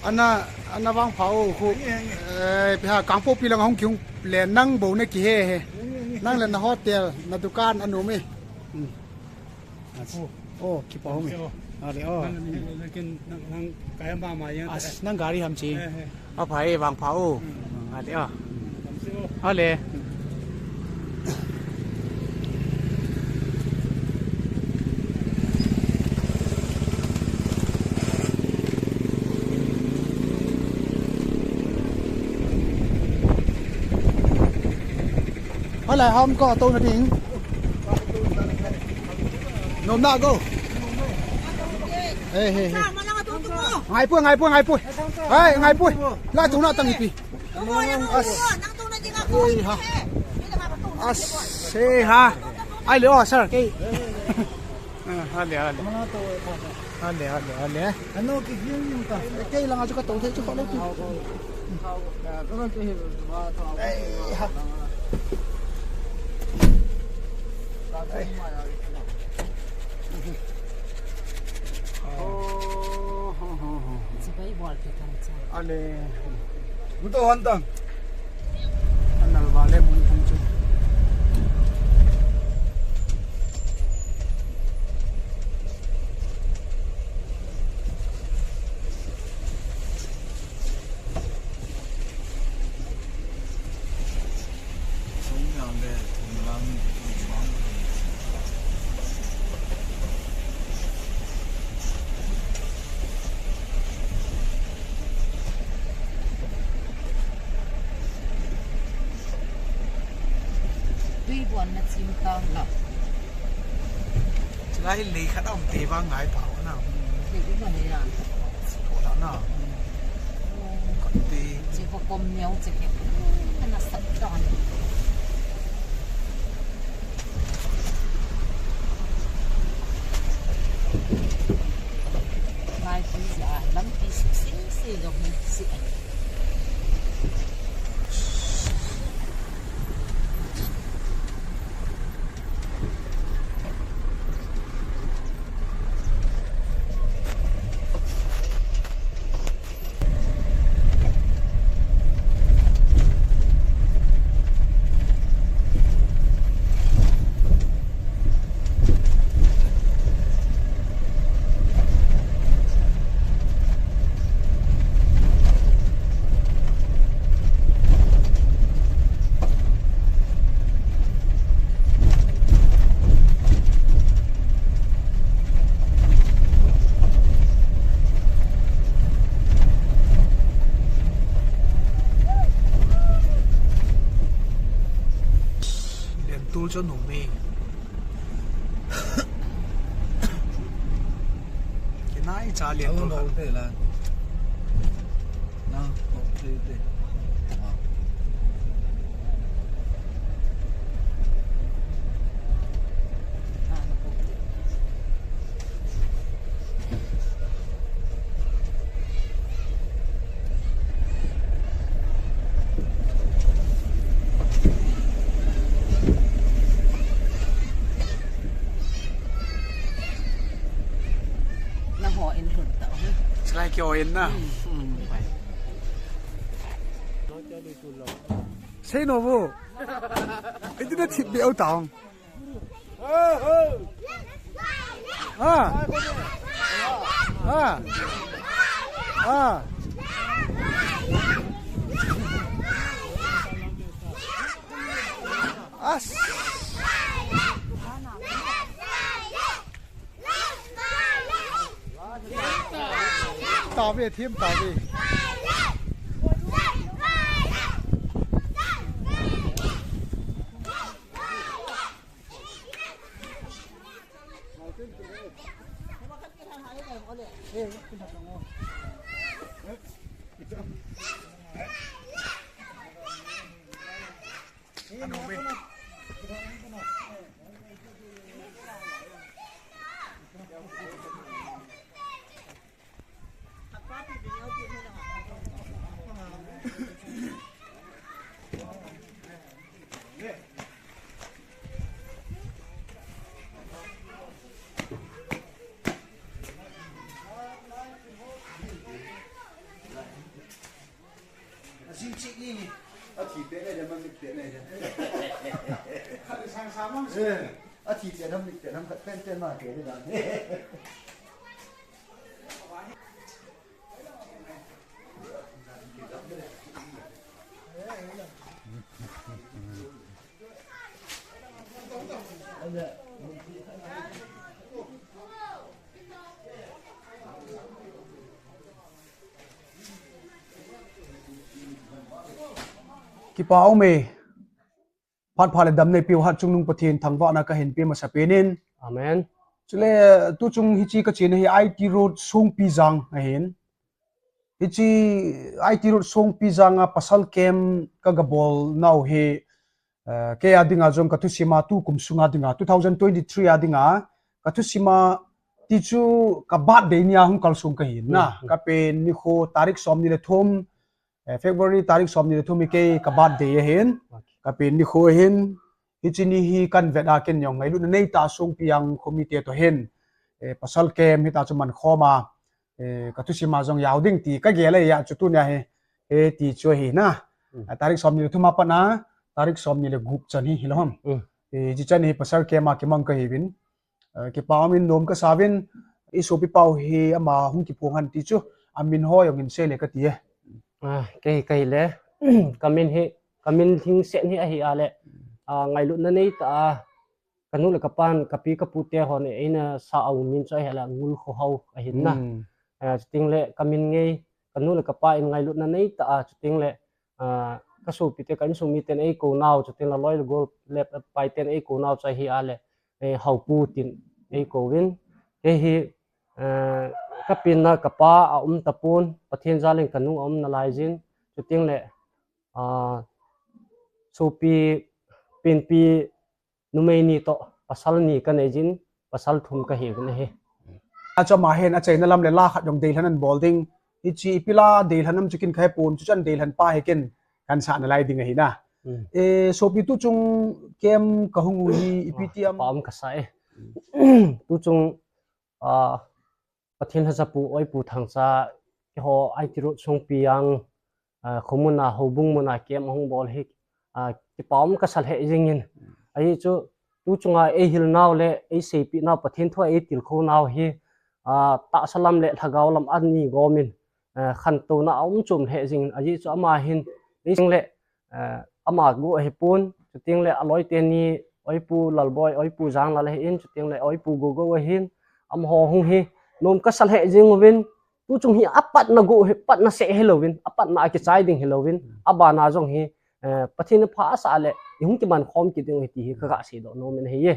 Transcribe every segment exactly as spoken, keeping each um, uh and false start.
Ana, ana vangpha o khu. Eh, piha Kangpokpi lang hung kihung le nang bou na kihe he. Nang le na hotel, na dukan anu me. Hmm. Oh, kipa ho me. Ale, oh. Nang, nang, nang, nang, kaya mama yang. As, nang gari ham chi. Eh, eh. Apa e vangpha o. Hmm. Ale, oh. Hmm. Ale. Hola, hom ko to na ding. Nom na go. Hey, hey, hey. Ngai pu, ngai pu, ngai pu. Hey, ngai pu. La tu na tang ipi. Oi ha. Ase ha. Ai le o sir ke. Ah, ale, ale. Ale, ale, ale. Ano ki hiu yung ta. Ke lang ajo ka to thei chu ko lo tu. Ei ha. Oh, ho, ho, ho. Sipai bol ke kan cha. Ale. Muto hantang. Anal vale mun thang chu. Tui buan na chim ta la. Chulai lei khat a um te vang ngai pau na. Lei i bang hi na. Tho la na. Khat te. Chi ko kom neo chi ke. Na sat don. Lai pi ja, lam pi si si si jo si. Lian tul chu nung mi. Kinai cha lian tul kha. Na ho in lhun ta. Slai kyo in na. Hmm. Sei nom o. Iti na thip be o tang. Ah. Ah. Ah. As. Tave, thim tave. A thi pe ne de, man mit pe ne de. Khat sang sa mang se. Eh, a thi pe nam mit pe nam khat pen pen ma pe de dan. Kipa ume, phat pha le damna eipeu Hatchungnung Pathen thangvahna kahin pe masa pen in. Amen. Chule, tuchung hiche kachena hi I T Road Songpijang ahin. Hiche I T Road Songpijang a pasal camp ka gabol nau hi, eh, kei a dinga jong ka thusim a tukum sunga dinga, two thousand twenty-three a dinga, ka thusim a ti chu ka birthday nia hung kalsong kahin na. Mm, mm. Ka pen nikho tarik somni le thum, eh, February tarik somni le thum hi kei ka birthday ahin. Okay. Ka pen nikho ahin, hiche ni hi kahin vet a ken jong ngailutna neitah a Songpijang khomi te toh hin, eh, pasal camp hita chu man khom a, eh, ka thusim a jong jao ding ti ka gel ahi a chu tunia hi, eh, ti chu ahi na. Mm. Ah, tarik somni le thum a pat a, tarik somni le gup chan hi, hilou ham. Mm. Eh, hiche chan hi pasal camp a kimang kahiuvin. Eh, kipa umin nom kasa uvin, i sopi pau hi ama hung kiphong hen ti chu, amin ho jong hin sei le kati e. Ah, kei, kei le, ka min hi, ka min lhingset hi ahi a le, ah, ngailutna neitah a, ka nu le ka pan, ka pi ka pu te hon eina sa a um min chu ahi a le, Ngulkhohao ahin na. Mm. Ah, chuting le, ka min ngei, ka nu le ka pa in ngailutna neitah a, chuting le, ah, ka sopi te, ka insung miten eikou nau, chuting le loi le gol le pai ten eikou nau chu ahi a le, eh, Haopu tin eikou uvin. Kei hi, eh, ka penna ka pa aum tapon, Pathen jal in ka nu aum nalai jin, chuting le, ah, sopi, penpi numei ni toh, pasal ni ka nei jin, pasal thum kahiuvin ahi. Achu ama hin achaina lam le la khat jong deilhen ahin bol ding. Hiche ipi la deilhen ham chu ken kahepon, chuchan deilhen pa hi ken kahin sah nalai ding ahi na. Hmm. Eh, sopi tuchung camp kahung u hi ipi ti ham? Kipa um kasa e. Tuchung, ah, Pathen lhacha pu, oi Pu Thangcha, keiho I T Road Songpijang, ah, khomun a, houbung mun a camp ahung bol hi, ah, kipa um kasa lheh jeng in. Ahi chu, tuchunga eihil nau le eiseipeh nau, Pathen thu a eitilkhou nau hi, ah, tahsa lam le lhagao lam ani gom in, ah, khantouna aum chom lheh jeng in. Ahi chu ama hin, eising le, eh, ama gu ahipon, chuting le aloi teni, oi Pu Lalboi, oi Pu Janglal ahin, chuting le oi Pu Gogo ahin, amaho hung hi, nom kasa lheh jeng uvin, tuchung hi apatna gu hi, patna seh hilouvin, apatna a kichai ding hilouvin, abana jong hi, eh, Pathen in pha asah le, i hung kiman khom kit ding u ahi ti hi ka ga seidoh nom in ahi e.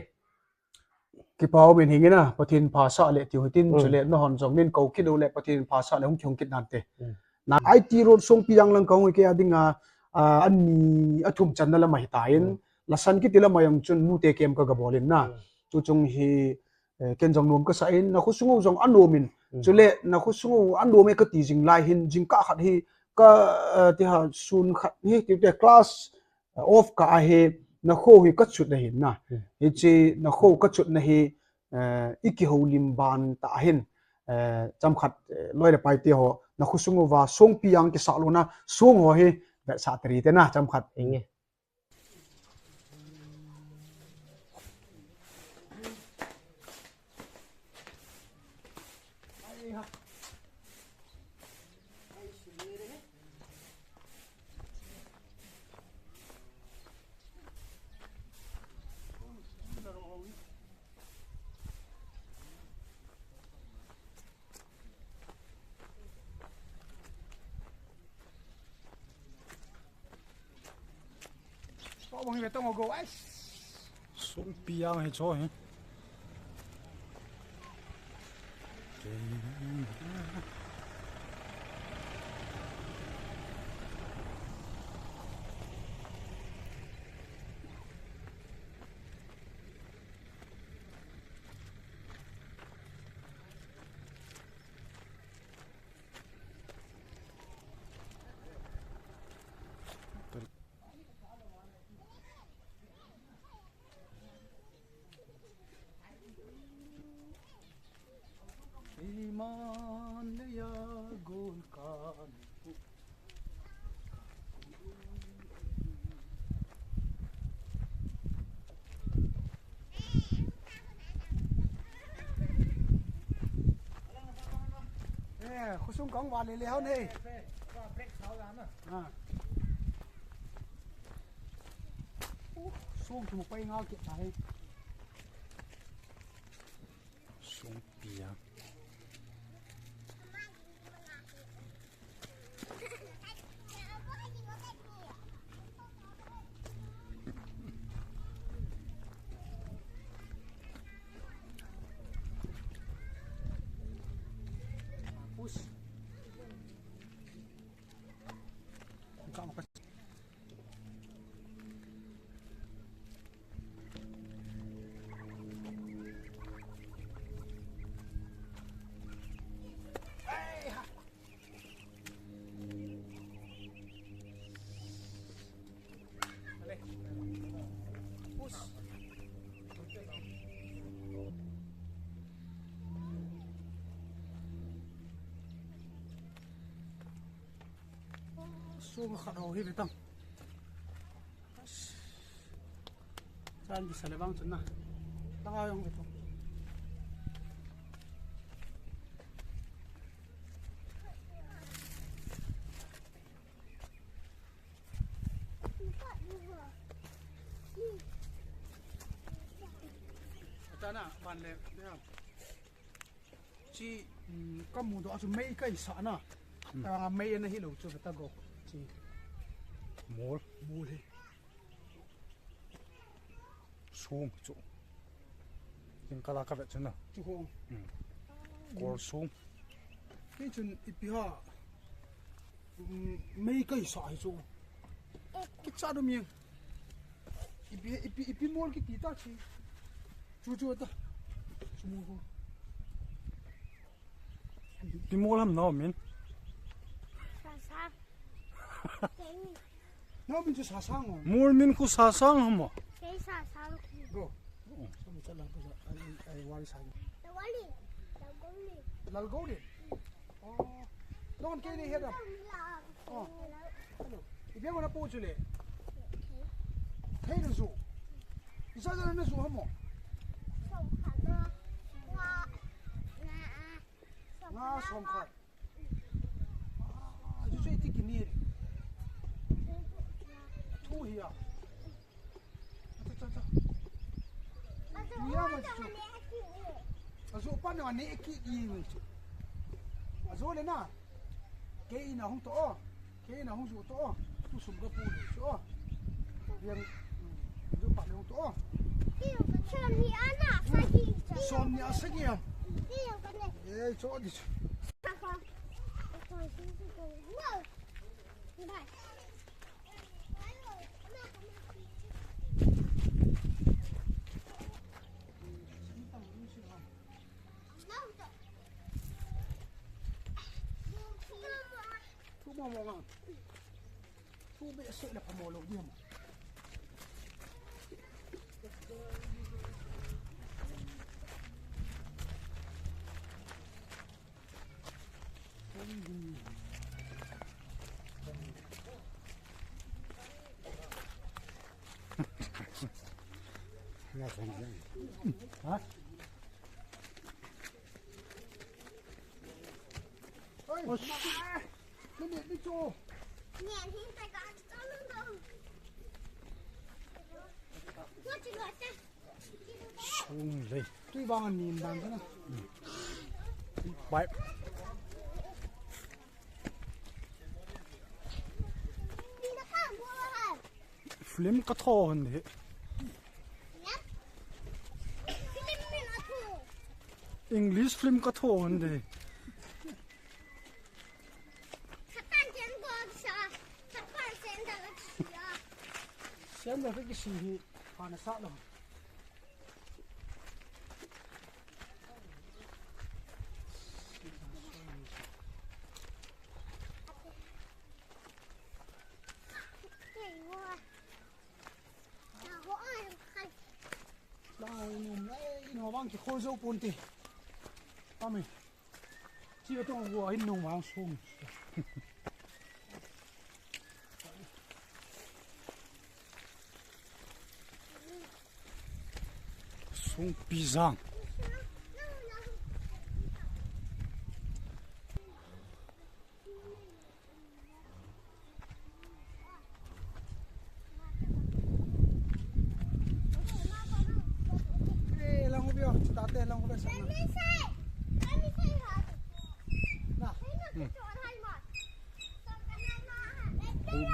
Kipa um in hing in a, Pathen pha sah le tiu hitin, hmm, chule nahon jong nin kou kit u le Pathen pha sah le hung kihung kit nante. Hmm. Na I T Road Songpijang lang kahung hi kei a dinga, ah, ani athum channa lam ahitan, hmm, Lasan kiti lam a jong chun nute camp ka gabol in na. Hmm. Tuchung hi, eh, ken jong nom kasa in, na khosung u jong anom in. Hmm. Chule na khosung u anom e kati jing lai hin, jingkah khat hi ka, eh, ti ha sun khat hi, ti te class, eh, off kah a hi, na kho hi ka chutna hin na. Hmm. Hiche na kho ka chutna hi, eh, i kihoulim ban tah hin, eh, chomkhat, eh, loi le pai te ho, na khosung uva Songpijang kisah lona song ho hi vetsah tari te na, chomkhat. Inge. Kau bang ibe tong go, guys. Songpijang hi cho hi. Tung kang wa le le hon he. Ah. Uh, sung tu pai nga ke ta he. Sung pia. Push. Sung khat ho hi ve tang. Chan di sa le vang chun na. Tang a jong ve tang. Ata na, ban le, ya. Chi, um, ka mudoh a chu mei ka isah na. Hmm. Tanga mei ana hilou chu veta go. Chi. Mol. Mol hi. Sung chu. Kin kala ka vet chu na. Chu ho. Hmm. Kol sung. Kei chun ipi ham. Um, mei ka isah hi chu. Kicha dum yeng. Ipi, ipi, ipi mol kiti ta chi. Chu chu ta. Chu mol ko. Ipi mol ham nao min? Sasang. Nao min chu Sasang o. Mol min khu Sasang ham o. Kei Sasang. Go. Som cha la pa sa, ai, ai, wali sa. Wali. Lalgoli. Lalgoli. Oh. Nang kei nei het am? Oh. Hello. Ipi ham na po chu le. Thei na ju. Isa ja na ju ham o. Som khat na. Nga. Nga. Nga som khat. Ah, ju ju iti kini. Thu hi a. Acha, acha, acha. Tuya ma chu. Ajo pa na ne ki i ni chu. Ajo le na. Kei ina hung to o. Kei ina hung ju to o. Tu sum ka pu ni chu o. Yang, mm, ju pa le hung to o. Som ni a sagi. Som ni a sagi a. Eh, cho di chu. Thu mo mo nga. Thu be se la pa mo lo di mo. Ha? Oi, ma, ma, ma, ma, ma, ma. Sung lei. Tui vang an nin dan kana. Bai. Film ka tho hon de. English film ka tho hon de. Sandal ka kisi hi. Hana sa lo. Lang inu, eh, inu bang ki khol jo pon ti. Amen. Chi atong vua hin nung vang sung. Sung pizang.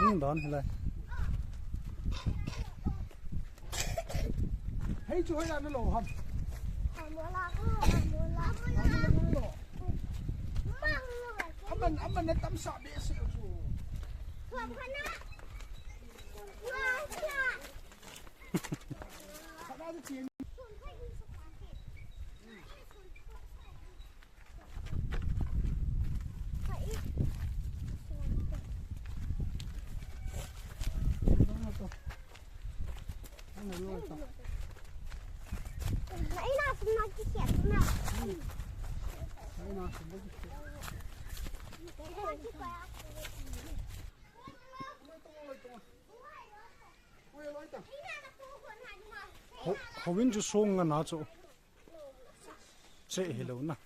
Don hilai. Hei chu hoi la na lo ham. Aman, aman na tam sa be se chu. Ho-, houin chu song nga na chu. Che hi lo na.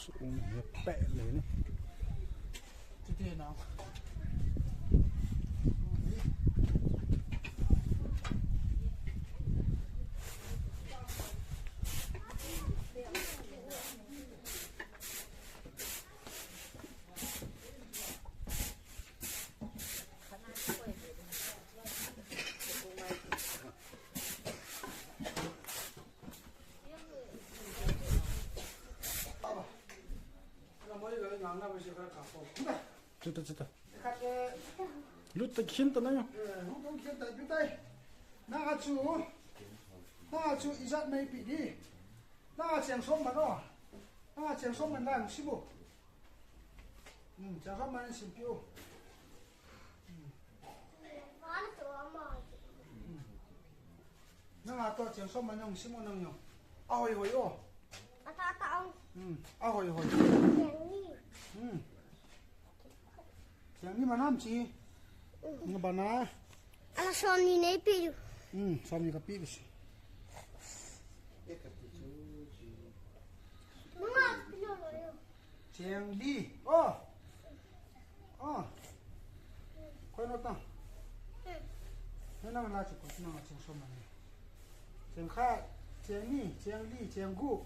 Sung he peh le ni. Chuta, chuta. Lut ta khin ta na yo. Nanga chu, nanga chu ijat mai pi di. Nanga cheng som man o. Nanga cheng som man lang sibu. Hmm, cheng som man sim piu. Hmm. Hmm. Nanga to cheng som man nang simu nang yo. A hoi hoi o. A ta ta ang. Hmm, a hoi hoi. Cheng ni. Hmm. Cheng ni manam chi. Hmm. Nga bana. Ala som ni nei pi yu. Hmm, som ni ka pi bisi. Mama, pi lo lo yo. Cheng li. Oh. Oh. Koi no ta. Ni nang la chu ko nang cheng som man. Cheng khat, cheng ni, cheng li, cheng gup.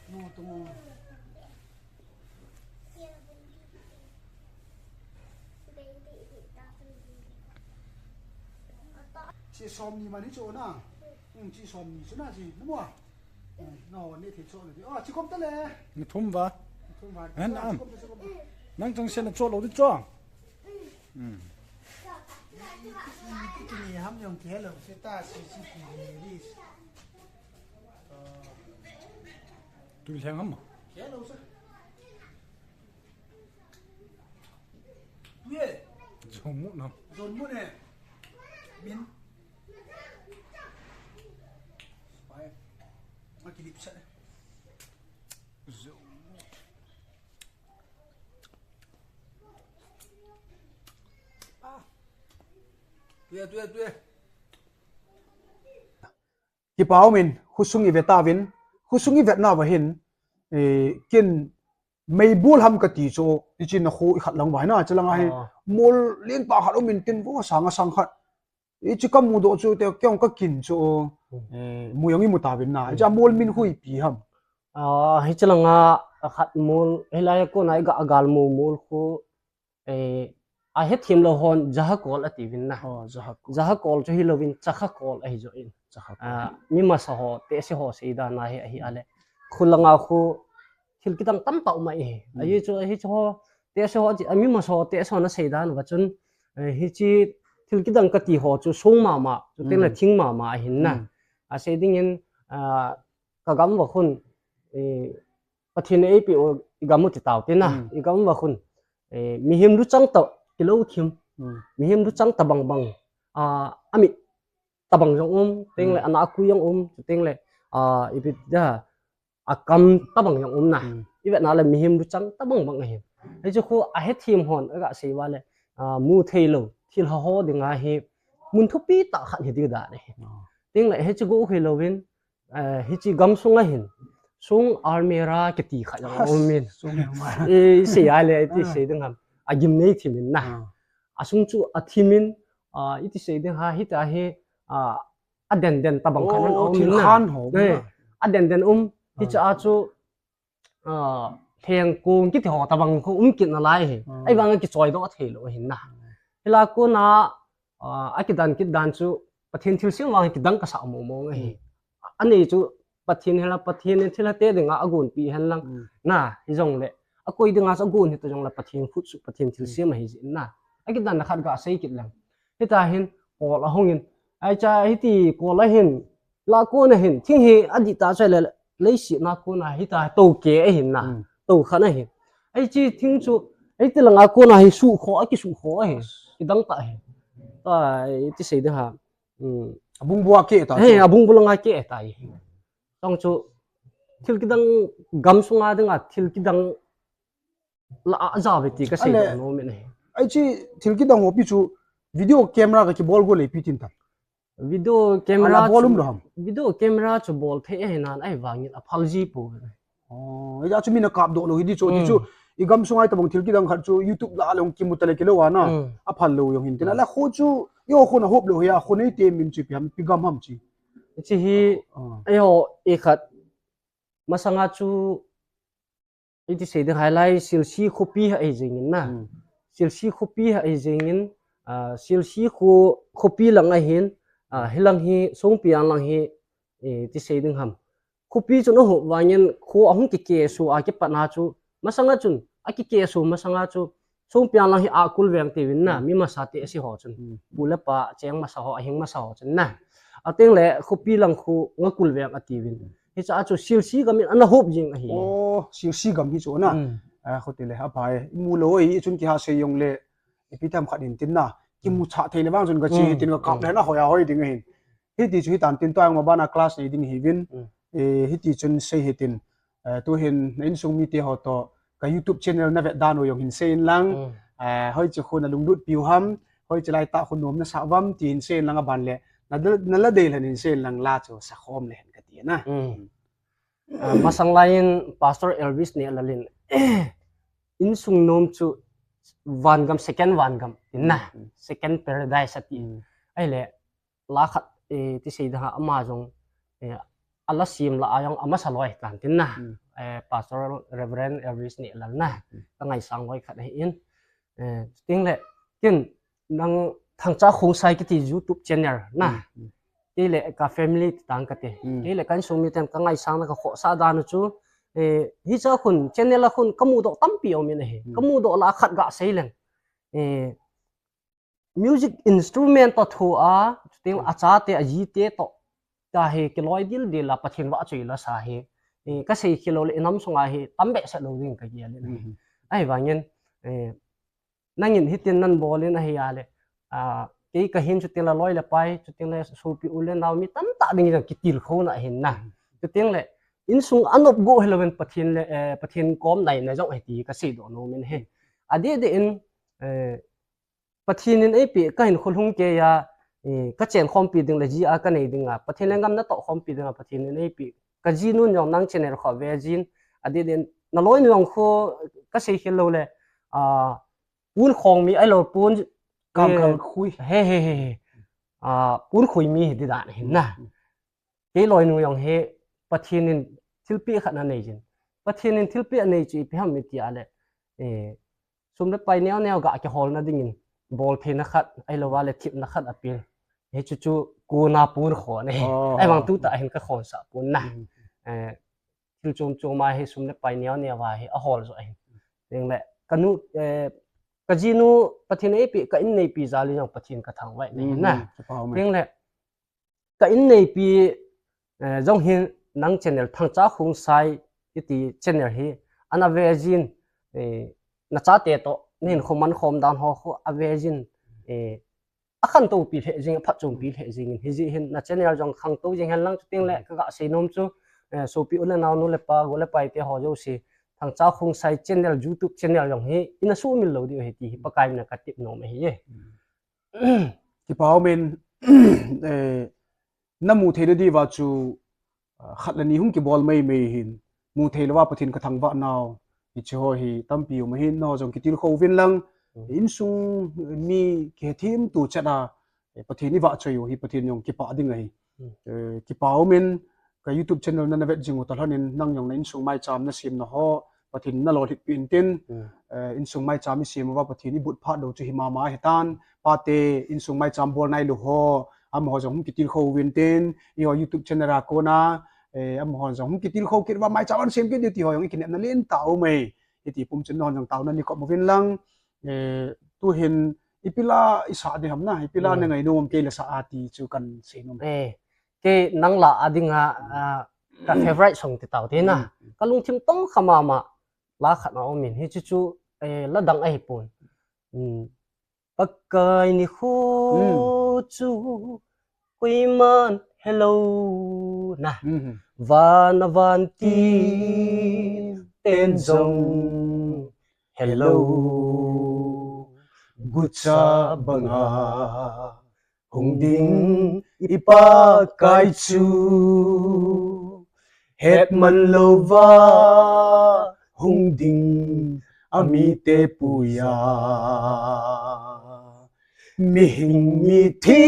No to mo. Chi som ni man hi chu na. Hmm, chi som ni chu na chi. Mo. Hmm, no, ni thi chu na. Oh, chi kom ta le. Ni thum va. Ni thum va. Hen am. Chi kom ta, chi kom ta. Nang chang sen na chu lo di chu. Hmm. Ki ni ham yong ki hello, se ta si si ki ni. Tui lheng ham? Hello, sir. Tui e. Zon mut na. Zon mut e. Min. Pai. A kilip sa. Zon mut. Ah. Tui e, tui e, tui e. Kipa umin, khosung i ve tauvin, khosung i vetna uva hin, eh, kin meibol ham kati chu, hiche na kho i khat lang uva hi na, hiche langa hi, ah, mol lentah khat umin tin vo sang a sang khat. Hiche ka mudoh chu, te, kei jong ka kin chu, hmm, eh, mu jong i mu tauvin na, hmm, hiche a mol min khu ipi ham. Ah, hiche langa, a khat mol, hilai a kona i ga, a gal mu mol khu, eh, a hethem lou hon, jahakol ati uvin na. Oh, jahakol. Jahakol chu hilouvin, chakhakol ahi jo in. Chakhakol. Ah, mi masa ho, tehse ho seidan ahi, ahi a le. Khu langa khu, thil kidang tamtah um ahi. Hmm. Ahi chu, ahi chu ho, tehse ho, a mi masa ho, tehse ho na seidan uva chun, eh, hiche thil kidang kati ho chu song mama, chuteng le, hmm, thing mama ahin na. Hmm. A sei dingin, ah, ka gam uva khun, eh, Pathen in eipeh u i gam u ti tau tina, mm, i gam uva khun, eh, mihem luchang tah kilou thim, mm, mihem luchang tah bang bang, ah, amit tah bang jong um, teng le, mm, ana akui jong um, teng le, ah, ipi da, akam tah bang jong um na. Mm. I vet na le mihem luchang tah bang bang ahi. Hichu khu ahethem hon aga sei uva le, ah, mu thei lou, thil ho ho dinga hi, mun thupi tah khat hi ding dan ahi. Oh. Teng le, hichu go khel louvin, eh, hiche gam sunga hin, song almirah kiti khat jong um in. Song almirah. Eh, sei a le, iti, ah, sei ding ham. Agim nei thim in na. Ah. Asung chu athim in, ah, iti sei ding ham, hita hi, ah, aden den tah bang khat, oh, um thil in na. Khan ho, eh, na. Aden den um, ah, hiche a chu, ah, lhengkong kiti ho tah bang khu um kit nalai hi. Ah. Ahivang a kichoi doh thei lou ahin na. Hilai a kona, ah, akidan kit dan chu Pathen thilsem vang hi kidang kasa mong mong ahi. Hmm. Anei chu Pathen hela, Pathen in thilha te dinga agonpi hen lang. Hmm. Na, hijong le, akoi dinga chu agon hita jong le Pathen khut chu Pathen thilsem, hmm, ahi jin na. Akidan na khat ga sei kit lang. Hita hin, kol ahung in. Aicha hiti kol ahin, la kona hin, thing hi adih ta chu le, leiset na kona hita tou ke ahin na. Hmm. Tou khat ahin. Aichi thing chu, aiti langa kona hi sukho, akisukho ahi. Kidang tah ahi. Ta, iti sei ding ham. Hmm. Abung bua ke ta. He, chu. Abung bu langa ke ta ahi. Tong chu, thil kidang gam sunga dinga, thil kidang la a ja ve ti ka sei, ale, doh nom in ahi. Aichi thil kidang ho pi chu video camera ka kibol go le ipi tin ta. Video camera, ala bol chu, um lou ham? Video camera chu bol thei ahi nan ahivangin aphal ji pou. Oh, hijeh chun min akap doh lou hi di chu, ti chu, hmm, i gam sunga tah bang thil kidang khat chu YouTube lah a le hung kimu ta le kilou a na, hmm, aphal lou jong hin tin. Hmm. Ala kho chu, eiho khon ahop lou hi a, kho nei te min chu ipi ham, ipi gam ham chi. Chi hi, ah, eiho, i khat, masanga chu, iti sei ding ham, lai Silsi khopi ha ahi jingin na. Hmm. Silsi khopi ha ahi jingin, ah, Silsi kho, khopi lang ahin, ah, hilang hi, Songpijang lang hi, eh, iti sei ding ham. Khopi chun ahop vangin kho ahung kikeh so a kipat na chu, masanga chun, akikeh so masanga chu, Songpijang lang hi Akul veng tiuvin na, hmm, mi masa te asi ho chun. Hmm. Pu le pa, cheng masa ho, ahing masa ho chun na. Ateng le, khopi lang khu Ngakul veng atiuvin. Hmm. Hiche a chu Silsi gam in ana hop jing ahi. Oh, Silsi gam hi chu na. Hmm. Ah, kho ti le, aphai. Mu lou hi, chun kiha sei jong le, ipi tham khat in tin na. Kimu cha thei le vang chun ka chi, hmm, hi tin ka kap, hmm, le na hoi a hoi ding ahin. Hiti chu hitan tin tua jong ma bana class nei ding hiuvin. Hmm. Eh, hiti chun sei hitin. Eh, tu hin na insung mite ho toh ka YouTube channel na vet dan u jong hin sei in lang. Hmm. Eh, hoiche khu na lunglut piu ham, hoiche lai tah khu nom na sa uvam ti hin sei in lang aban le. Na, na la dei lhon hin sei in lang la chu sa khom le hen kati na. Hmm. Ah, masang lai in Pastor Elvis Nehlal in, insung nom chu vangam, second vangam, tin na, hmm, second paradise ati. Hmm. Ahile, la khat, eh, iti sei ding ham, ama jong, eh, ala sem la a jong amasa loi tan tin na. Hmm. Eh, Pastor Reverend Elvis Nehlal na. Hmm. Ka ngaisang loi khat ahin. Eh, ting le, kin, nang Thangcha Khongsai kiti YouTube channel na. Hmm. Kei le ka family ti tang kati. Hmm. Kei le ka insung miten ka ngaisang na ka khohsah dan u chu, eh, hiche a khun, channel a khun ka mudoh tampi aum in ahi. Hmm. Ka mudoh la khat ga sei leng. Eh, music instrument toh thu a, chuteng, hmm, achate, ajite toh, ta hi kiloi dildil a Pathen vahchoi la sa hi, eh, ka sei khel lou le i nam sunga hi tam behseh lou ding ka gel in ahi. Hmm. Ahivangin, eh, nangin hitin nan bol in ahi a le, ah, kei ka hin chuteng le loi le pai, chuteng le sopi u le nao mi tamtah ding jong kitilkhouna ahin na. Hmm. Chuteng le, insung anop go hilou in Pathen le, eh, Pathen kom nai na jong ahi ti ka seidoh nom in ahi. Adeh deh in, eh, Pathen in eipeh, ka hinkho lhung keiya, eh, ka chen khompi ding le ji a ka nei dinga, Pathen lenggam na toh khompi dinga, Pathen in eipeh. Ka jinun jong nang channel khu ave jin, adeh deh in, na loinu jong khu ka sei khel lou le, ah, pon khong mi ahilou pon, kam, eh, khang khui. He, he, he, he. Ah, pon khui mi hi di dan ahin na. Hmm. Kei loinu jong hi Pathen in thilpeh khat anei jin. Pathen in thilpeh anei chu ipi ham iti a le, eh, sum le pai neo neo ga kiholna dingin, bol theina khat, ahilou a le thepna khat apeh. Hichu chu kona pon khon ahi. Oh. Ahivang tuta hin ka khonsah pon na. Hmm. Eh, thil chom chom a hi sum le pai neo neo a hi ahol jo ahi. Teng le, ka nu, eh, ka jinu Pathen eipeh, ka in neipi jal in jong Pathen ka thangvah in ahi na. Hmm, hmm. Teng le, ka in neipi, Eh, jong hin nang channel Thangcha Khongsai iti channel hi ana ve jin, eh, na chate to, na hin khom man khom dan ho khu ave jin, eh, a khantou pi lheh jing, a phatchom pi lheh jing in, hijeh hin na channel jong khangtou jing hen lang chuting le, ka ga sei nom chu, eh, sopi u le nau nu le pa, go le pai te ho jouse, Thangcha Khongsai channel, YouTube channel jong hi, ina sumil lou diu ahi ti hi, Pakai min a ka tep nom ahi e. Kipa um in, eh, na mu thei na diuva chu, ah, khat le ni hung kibol mai mai hin, mu thei louva Pathen ka thangvah nau, hiche ho hi tampi um ahin, nangho jong kitilkhou vin lang, Mm. insung mi kihethem tu chet a, eh, Pathen i vahchoi u hi Pathen jong kipah ding ahi. Mm. Eh, kipa um in, ka YouTube channel na na vet jing u talhon in, nang jong na insung maicham na sem na ho, Pathen na lolhit peh in tin, Mm. eh, insung maicham i sem uva Pathen i but phat lou chu hi mama ahi tan, pate insung maicham bol nai lou ho, amaho jong hung kitilkhou vin tin, eiho YouTube channel a kona, eh, amaho jong hung kitilkhou kit uva maicham ana sem kit diu ti ho jong i kinepna len tah um e, hiti pum chun nangho jong taona nei kop uvin lang, eh, tu hin ipi la i sa ding ham na, ipi la Mm. na ngai nom, kei la sa a ti chu kan sei nom. Eh, kei nang la a dinga, ah, ka favourite song ti tau te na. Mm. Ka lungthim tong kha mama la khat na um in, hichu chu, eh, la dang ahi pon. Mm. Pakai nikho Mm. chu koiman helou na. Mm. Van a vantil ten jong helou. Gucha banga hung ding i Pakai chu, hetman louva hung ding a mite puiya. Mihing mithi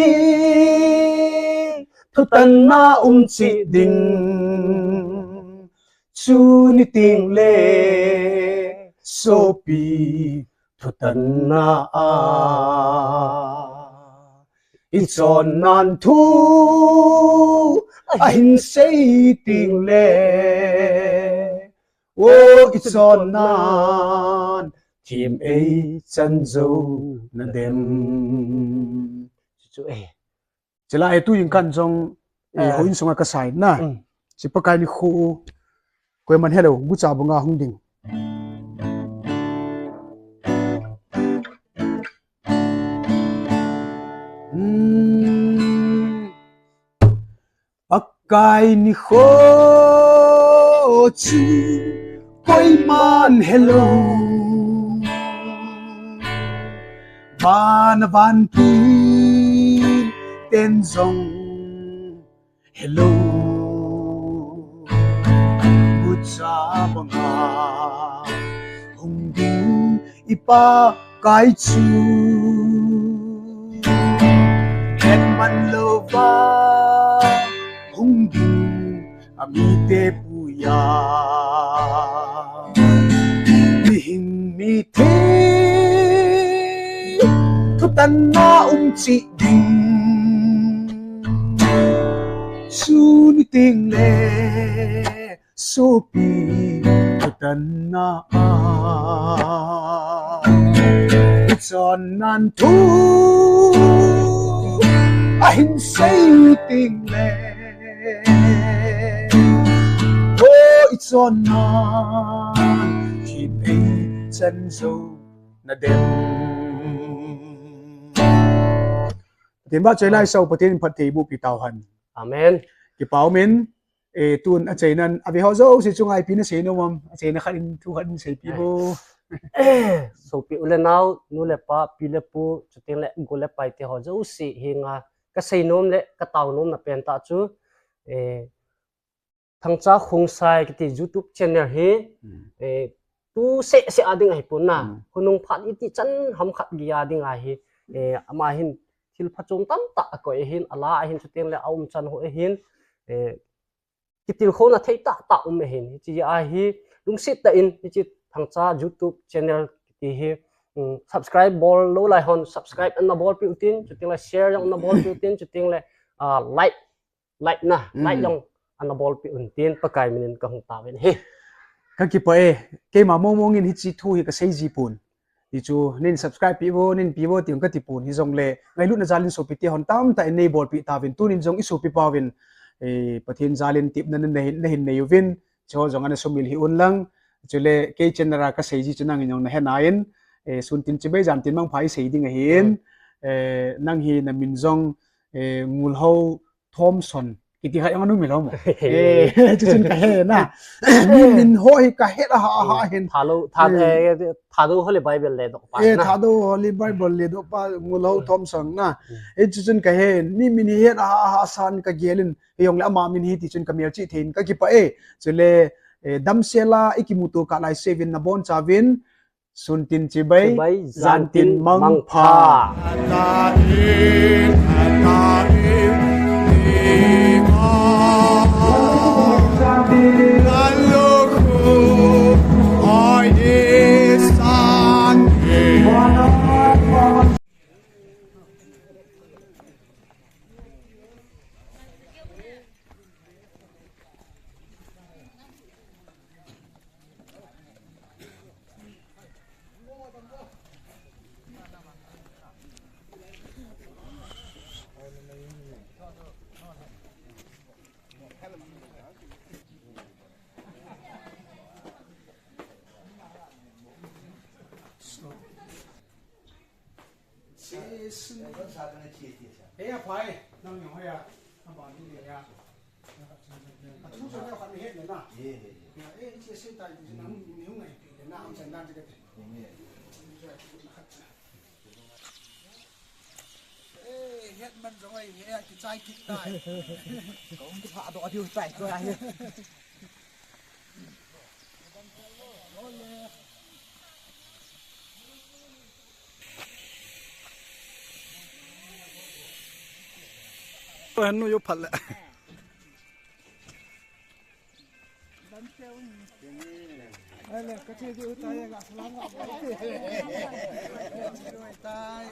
thutanna um cheh ding, chu ni teng le sopi thutanna a i chonnan thu ahin sei teng le, o i chonnan thim ei chan jou na dem. Chu chu e. Chule tu jingkah jong, eh, Ah. houin sunga ka sa in na. Mm. Hiche Pakai nikho, koiman helou, gucha banga hung ding. Mm. Pakai nikho chu koiman helou. Van a vantil ten jong helou. Gucha banga hung ding i Pakai chu, hetman louva hung ding a mite puiya. Mihing mithi thutanna um cheh ding, chu ni teng le sopi thutanna a i chonnan thu ahin sei teng le, o i chonnan thim ei chan jou na dem. Pathen vahchoi lai sau, Pathen in phatthei boh pi tauhen. Amen. Kipa um in, eh, tun achainan, ave ho jouse chunga ipi na sei nom am, achaina khat in, thu khat in seipi vo. Sopi u le nau, nu le pa, pi le pu, chuteng le go le pai te ho jouse henga ka sei nom le ka tao nom na pen tah chu, eh, Thangcha Khongsai kiti YouTube channel hi, Hmm. eh, tu seh seh a ding ahi pon na. Hmm. Khonung phat iti chan ham khat gei a ding ahi, eh, ama hin thil phachom tamtah akoi ahin, ala ahin, chuteng le a umchan ho ahin, eh, kitilkhouna thei tahtah um ahin. Hiche ahi, lungset tah in, hiche Thangcha YouTube channel kiti hi, um, subscribe bol lou lai hon, subscribe ana bolpeh u tin, chuteng le share jong ana bolpeh u tin, chuteng le, ah, like, like na, like Hmm. jong ana bolpeh un tin, Pakai min in ka hung taovin ahi. Ka kipah e, keima mong mong in hiche thu hi ka sei ji pon. Hichu, nin subscribe peh vo, nin pe vo, ti jong ka ti pon. Hijongle, ngailutna jal in sopi te hon tamtah in nei bolpeh tauvin, tunin jong i sopi pauvin, eh, Pathen jalin tepna na hin, na hin nei uvin, chu jong ana sumil hih un lang. Chule kei channel a kasei ji chu nangin jong nahe nai in, eh, sun tin chibai jan tin mangpha isei ding ahin, eh, nang hi namin jong, eh, Ngulhao Thomson kiti khat jong ana um hilou mo. Eh, chuchun kahe na. Mi min ho hi kahet a ha, ha hin. Thadou, Thad-, eh, Thadou Holy Bible ledoh pa na. Thadou Holy Bible ledoh pa Ngulhao Thomson na. Eh, chuchun kahe, mi min hi het a ha, ha san kagel in. Hijongle ama min hi tichun kamel chih thei in kakipah e. Chule, eh, damsel a ikimuto kah lai seuvin nabonchauvin. Sun tin chibai, jan tin mangpha. Ei, aphai, nang jong hoiya, abang ni ya. Athu chu neo khat nahet le na. Ya, eh, hiche sei tai, nang ni hung ngaipi le na, hung chan dan ti kati. Eh, hetman jong ai, he, kichai kit tai. Kong kipha doh diu tai, ko ai. Oi, nu yo phat le. Ai le, ka che diu tai, ga salam ga. Tai.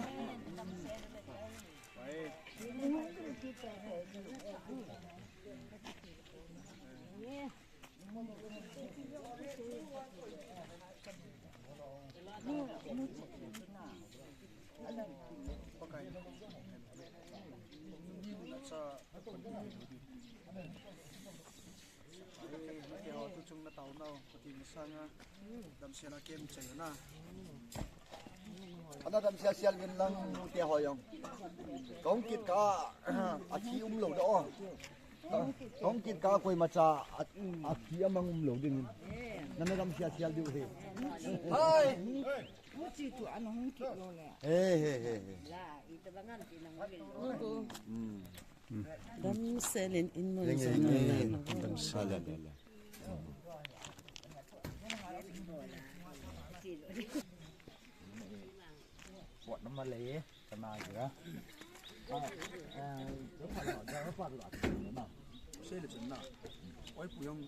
Ana damsel sel vin lang nute ho jong. Kong kit kah, athi umlou da o. Kong kit kah koimacha, a, athi amang umlou ding. Nana damsel sel diu hi. Hai. Uchi tu ana hung kit lou le. He, he, he, he. La, ita bangan ti nang. Hmm. Damsel in in mo. Damsel. Pot na malei, kana kira. Ah, eh, ko pa lo, ko pa lo. Sei le chen na. Oi pu jong.